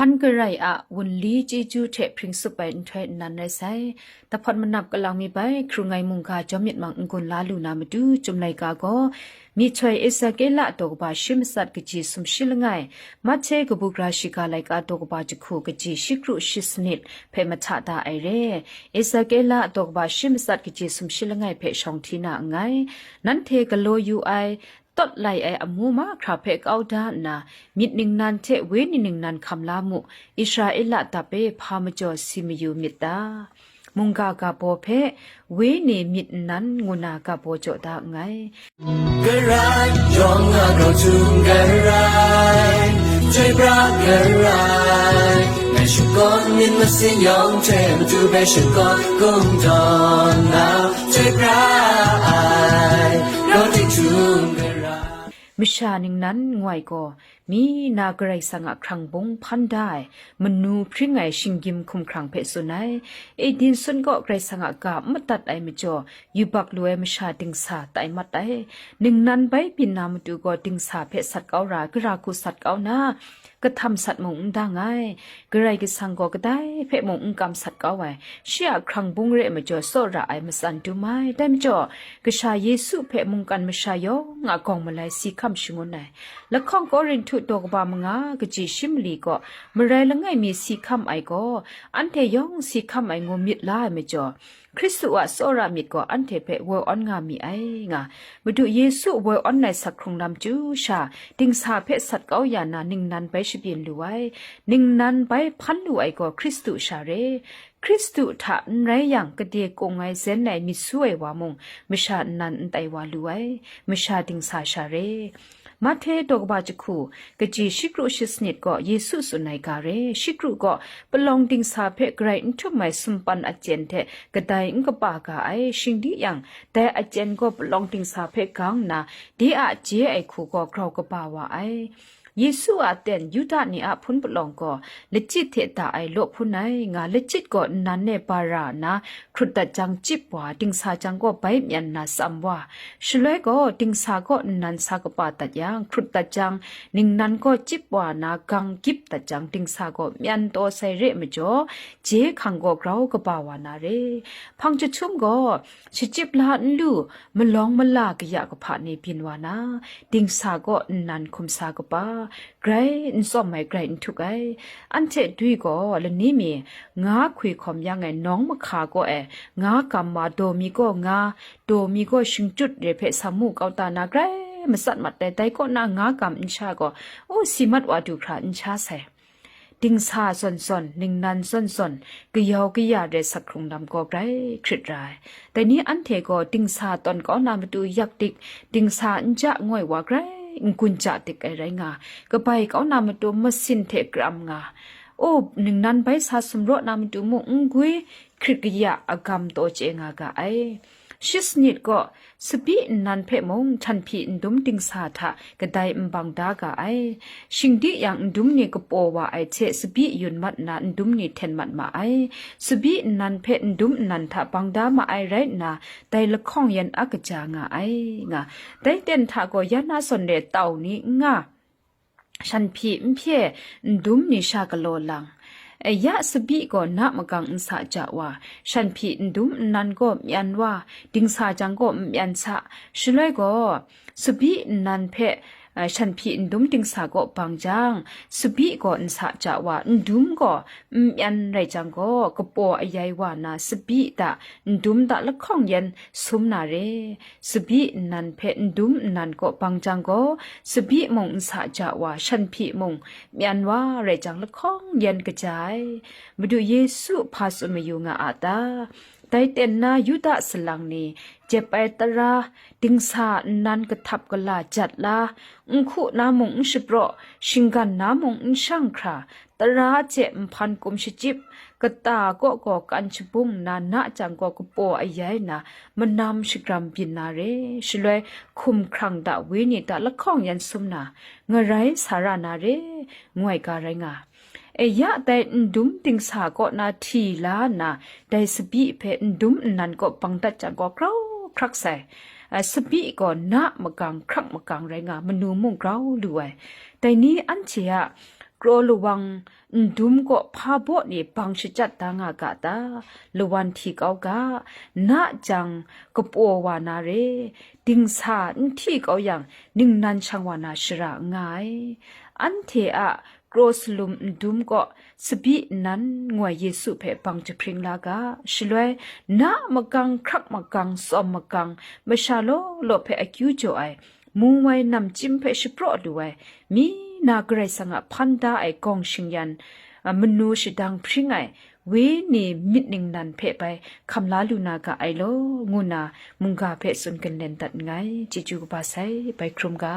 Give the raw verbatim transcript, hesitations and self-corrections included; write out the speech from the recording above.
Hpan garai a wunli chyeju hte hpring sup ai nhtoi nnan rai sai. Tahpawt manap kalang mi bai, hkrung ai mungga jawm myit mang n-gun la lu na matu, Chyum laika gaw, myihtoi Ezekiela daw kaba shi matsat kaji sumshi langai, Mahte kabu gara shiga laika daw kaba jahku kaji shikru shi sanit hpe mahta da ai re. Ezekiela daw kaba shi matsat kaji sumshi langai hpe shawng hti na nngai. Nanhte galaw yu ai, tawt lai ai amu mahkra hpe kau da nna, myit ningnan hte wenyi ningnan hkam la mu, Israela dap e hpa majaw si mayu myit ta? Mungga ga baw hpe wenyi myit nnan ngu na ga baw jaw da nngai. Garai, yawng a grau htum garai, chyoi pra garai, ngai shakawn myit masin yawng hte matu bai shakawn kungdawn na, chyoi pra ai, grau tik htum garai. Masha ningnan ngu ai gaw, mi na Karai Kasang a hkrang bung hpan da ai, manu hpring ai shinggyim hkumhkrang hpe tsun ai. Edin sun kaw Karai Kasang a ga n madat ai majaw, yubak lu ai masha dingsa tai mat ai. Ningnan bai byin na matu gaw dingsa hpe sat kau ra, gara hku sat kau na, kahtam sat mung n dang ai. Karai Kasang gaw kadai hpe mung n kam sat kau ai. Shi a hkrang bung re ai majaw, tsawra ai matsan dum ai. Dai majaw, Kasha Yesu hpe mungkan masha yawng a gawng malai si hkam shangun ai. Lahkawng Korinhtu daw kaba manga kaji shi mali gaw, marai langai mi si hkam ai gaw, anhte yawng si hkam ai ngu myit la ai majaw, Hkristu a tsawra myit gaw anhte hpe woi awn nga mi ai, nga. Madu Yesu woi awn ai sak hkrung lam chyu sha, dingsa hpe sat kau ya na ningnan bai shabyin lu ai. Ningnan bai hpan lu ai gaw Hkristu sha re. Hkristu hta n rai yang, kade kung ai zen ai myit su ai wa mung, masha nnan n tai wa lu ai, masha dingsa sha re. Mahte daw kaba jahku, kaji shikru shi sanit gaw Yesu tsun ai ga re. Shikru gaw palawng dingsa hpe garai n htum ai sumpan achyen hte kadai n kapa ga ai, shing di yang, dai achyen gaw palawng dingsa hpe gang nna, de a je ai hku gaw grau kaba wa ai. Yesu a ten Yuda ni a hpun palawng gaw, lachyit hte da ai law hpun ai, nga, lachyit gaw nnan e ba ra nna, hkrut dat jang chyip wa, dingsa jang gaw bai myan nna tsam wa. Shaloi gaw, dingsa gaw nnan sa kapa dat yang, hkrut dat jang, ningnan gaw chyip wa na gang gyip dat jang, dingsa gaw myan taw sai re ai majaw, je hkang gaw grau kaba wa na re. Hpang jahtum gaw, shachyip la n lu, malawng mala kaya kahpa ni byin wa na, dingsa gaw nnan hkum sa kapa, grai n tsawm ai, grai n htuk ai. Anhte dwi gaw lani mi nga hkwi hkawm yang e, nawng mahka kaw e nga gam wa, daw mi gaw nga, daw mi gaw shingchyut re hpe sa mu kau ta na, grai matsat mat ai. Dai kaw na nga gam n sha gaw, u, si mat wa du hkra n sha sai. Dingsa zawn zawn, ningnan zawn zawn, kayau kaya re sak hkrung lam gaw grai hkrit ra ai. Dai ni anhte gaw dingsa tawn kau na matu yak dik, dingsa n ja ngoi wa grai n-gun ja dik ai rai nga, kabai kau na matu masin hte kram nga, o, ningnan bai sa sumraw na matu mung n gwi, hkrit kaya agam taw chye nga ga ai. Shi sanit gaw, sabi nnan hpe mung htan hpyi ndum dingsa hta kadai n bang da ga ai. Shing di yang ndum ni kapaw wa ai hte sabi yun mat nna ndum ni hten mat ma ai. Sabi nnan hpe ndum nnan hta bang da ma ai rai nna, dai lahkawng yan a kaja nga ai, nga. Dai ten hta gaw ya na zawn re tau ni n nga, shan hpyi n hpye, ndum ni sha galaw lang. E, ya sabi gaw na magang n sa ja wa, shan hpyi ndum nnan gaw myan wa, dingsa jang gaw n myan sa. Shaloi gaw, sabi nnan hpe, e, shan hpyi ndum dingsa gaw bang jang, sabi gaw n sa ja wa, ndum gaw n myan rai jang gaw, kapaw ayai wa na sabi da, ndum da lahkawng yan sum na re. Sabi nnan hpe ndum nnan kaw bang jang gaw, sabi mung n sa ja wa, shan hpyi mung myan wa rai jang, lahkawng yan kaja ai. Madu Yesu hpa tsun mayu nga a ta? Dai ten na Yuda salang ni, jep ai tara, dingsa nnan kahtap kala jat la, n hku na mung n shapraw, shinggan na mung n shang hkra, tara hte nhpan kum shachyip, kata kaw gaw kan shabung nna, na jang gaw kapaw ayai na, manam shagram byin na re. Shaloi hkum hkrang da, wenyi da lahkawng yan sum na, ngarai sa ra na re, ngu ai ga rai nga. E ya, dai ndum dingsa kaw na hti la nna, dai sabi hpe ndum nnan kaw bang dat jang gaw grau hkrak sai. A, sabi gaw na magang hkrak magang rai nga, manu mung grau lu ai. Dai ni anhte a kraw lawang ndum kaw hpa baw ni bang shachyat da nga ga ta? Lawan hti kau ga, na jang kapaw wa na re, dingsa n hti kau yang, ningnan shang wa na shara n nga ai. Anhte a kraw salum ndum kaw, tsabyi nnan ngoi Yesu hpe bang jahpring la ga, shaloi na makang, hkrak makang, tsawm makang, masha law law hpe akyu jaw ai, mu wai namchyim hpe shapraw lu ai, mi na Karai Kasang a hpan da ai gawng shingyan, a, manu shadang hpring ai, wenyi myit ningnan hpe bai hkam la lu na ga ai law, ngu na mungga hpe tsun ginlen dat nngai. Chyeju kaba sai, bai hkrum ga.